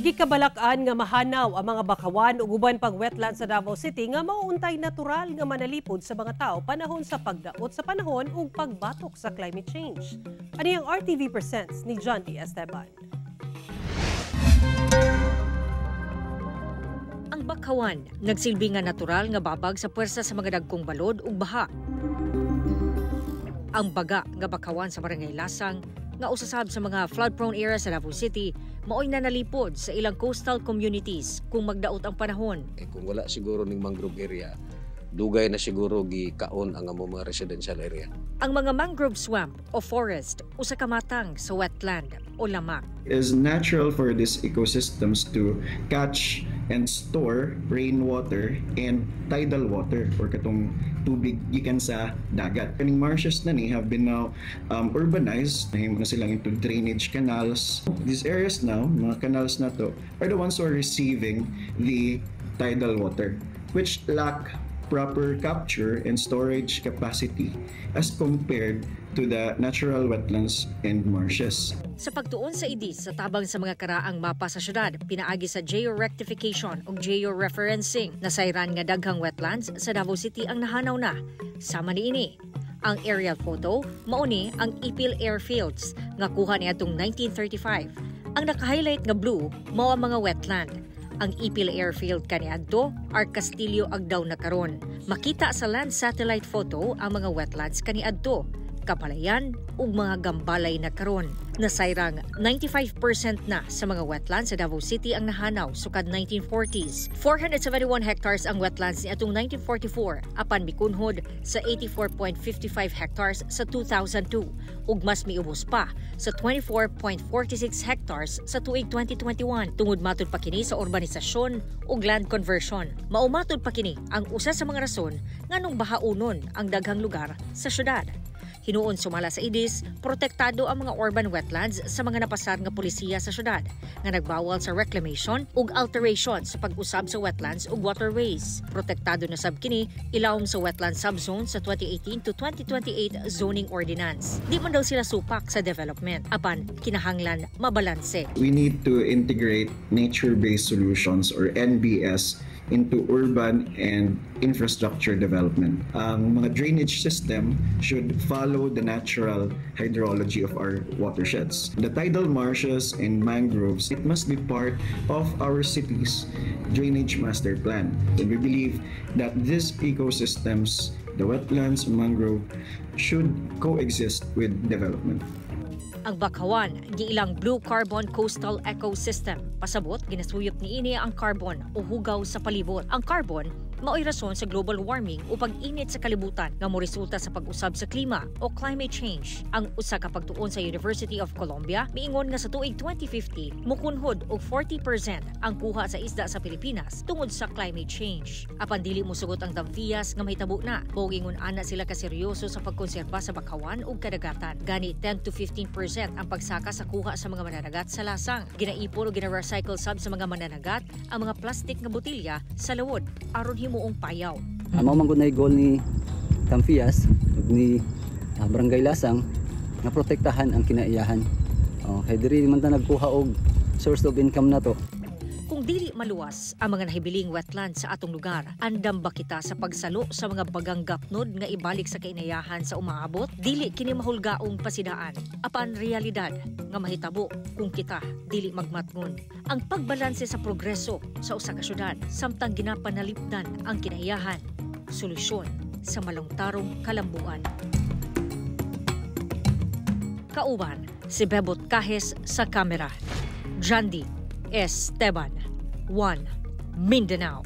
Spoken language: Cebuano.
Gikabalak-an nga mahanaw ang mga bakawan ug uban pang wetland sa Davao City nga mauuntay natural nga manalipod sa mga tao panahon sa pagdaot sa panahon ug pagbatok sa climate change. Ani ang RTV Presents ni John D. Esteban. Ang bakawan nagsilbi nga natural nga babag sa puwersa sa mga dagkong balod ug baha. Ang baga nga bakawan sa Barangay Lasang nga usasab sa mga flood-prone areas sa Davao City maoy nanalipod sa ilang coastal communities kung magdaot ang panahon. Eh, kung wala siguro ning mangrove area, dugay na siguro gikaon ang among mga residential area. Ang mga mangrove swamp o forest usa ka matang sa wetland o lamak. It is natural for these ecosystems to catch and store rainwater and tidal water or katong tubig gikan sa dagat. Kaning marshes na ni have been now urbanized, nahimo na silang into drainage canals. These areas now, mga canals na to, are the ones who are receiving the tidal water, which lack proper capture and storage capacity as compared to the natural wetlands and marshes. Sa pagtuon sa IDIS sa tabang sa mga karaang mapa sa syudad, pinaagi sa georectification o georeferencing, nasayran nga daghang wetlands sa Davao City ang nahanaw na. Sama niini, ang aerial photo, mauni ang Ipil Airfields, nga kuha niadtong 1935. Ang naka-highlight nga blue, mao ang mga wetland. Ang Ipil Airfield kaniadto, R. Castillo Agdaw na karon. Makita sa land satellite photo ang mga wetlands kaniadto, kapalayan ug mga gambalay na karon. Nasayrang 95% na sa mga wetlands sa Davao City ang nahanaw sukad 1940s. 471 hectares ang wetlands niadtong 1944 apan mikunhod sa 84.55 hectares sa 2002 ug mas miubos pa sa 24.46 hectares sa tuig 2021 tungod matud pa kini sa urbanisasyon ug land conversion. Mao matud pa kini ang usa sa mga rason nganong bahaunon ang daghang lugar sa syudad. Hinuon sumala sa IDIS, protektado ang mga urban wetlands sa mga napasar nga polisiya sa syudad nga nagbawal sa reclamation ug alteration sa pag-usab sa wetlands ug waterways. Protektado na sab kini ilawom sa wetland subzone sa 2018 to 2028 zoning ordinance. Di man daw sila supak sa development apan kinahanglan mabalanse. We need to integrate nature-based solutions or NBS into urban and infrastructure development. Ang mga drainage system should follow the natural hydrology of our watersheds. The tidal marshes and mangroves, it must be part of our city's drainage master plan. And we believe that these ecosystems, the wetlands and mangrove, should coexist with development. Ang bakawan, giilang blue carbon coastal ecosystem. Pasabot, ginasuyop niini ang carbon o hugaw sa palibot. Ang carbon, mao'y rason sa global warming o pag-init sa kalibutan nga moresulta sa pag-usab sa klima o climate change. Ang usa ka pagtuon sa University of Columbia miingon nga sa tuig 2050 mukunhod og 40% ang kuha sa isda sa Pilipinas tungod sa climate change. Apan dili mosugot ang Damfias nga mahitabo na. Ingon ana sila ka seryoso sa pagkonserba sa bakawan ug kadagatan. Gani 10 to 15% ang pagsaka sa kuha sa mga mananagat sa lasang. Ginaipon o gina-recycle sab sa mga mananagat ang mga plastic nga botelya sa lawod aron himuong payaw. Mao man gud na goal ni Damfias ug ni Barangay Lasang nga protektahan ang kinaiyahan. Kay diri man ta nagkuha og source of income na to. Kung dili maluwas ang mga nahibiling wetland sa atong lugar, andam ba kita sa pagsalo sa mga bagang gapnod nga ibalik sa kainayahan sa umaabot? Dili kini mahulgaong pasidaan, apan realidad nga mahitabo kung kita dili magmatngon. Ang pagbalanse sa progreso sa usa ka syudad samtang ginapanalipdan ang kinaiyahan, solusyon sa malungtarong kalambuan. Kauban si Bebot Cajes sa kamera. Jandy Esteban, 1 Mindanao.